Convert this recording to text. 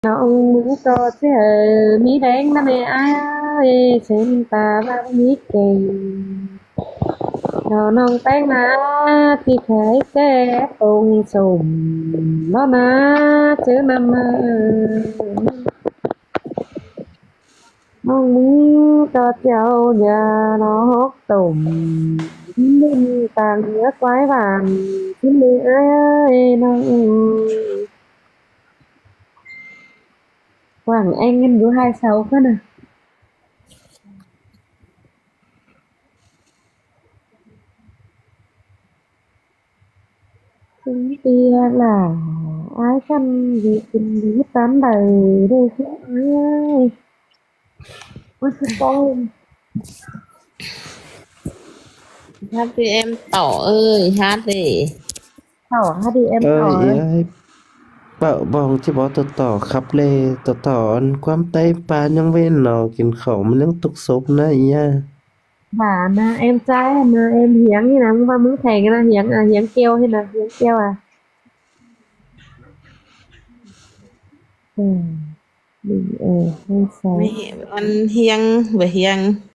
ນ້ອງມຶງກໍຊິໃຫ້ມີແດງນະແມ່ອ້າຍ ເຊັ່ນຕາວ່າມີເກັ່ງ ດອກນ້ອງແປ້ງນາ ທີ່ຂາຍແກ່ປົງສົ້ມ ລອນາເຈີນຳມາ ນ້ອງມຶງກໍຈະເອົາຢານອກຕົ້ມ ດິນຕາງເຫືອຄວາຍຫວານ ກິນແດ່ອ້າຍນ້ອງ. ຫວັງແອງເງິນຢູ່ຫາຍເຊົາເພິ່ນນະ ເຖິງເທື່ອລະ ອ້າຍຄັນຢູ່ກິນດີປານໃດເດີ ເອີຍ ໂອ້ຍ ຄືຕ້ອງ ຮາດດີເອັມຕໍ່ເອີຍ ຮາດເດ ເຂົ້າ ຮາດດີເອັມ ເອີຍ ຕໍ່ເອີຍ ເອີຍ ປະບອງຊິບໍ່ຕໍ່ໆ ຂັບເລຕໍ່ໆ ອັນຄວາມໃຕ້ປ່າຍັງເວັ້ນເນາະ ກິນເຂົ້າມັນຍັງຕົກສົບນະອີ່ຫຍັງ ຫວານນະ ເອັມໃຈນະ ເອັມຫຽງນີ້ນະ ມຶງວ່າມຶງແຂງນະ ຫຽງ ອາ ຫຽງກ່ຽວຫັ້ນນະ ຫຽງກ່ຽວອະ ເອີ ດີ ເອີ ໃຫ້ໃສ່ ນີ້ ອັນຫຽງ ບໍ່ຫຽງ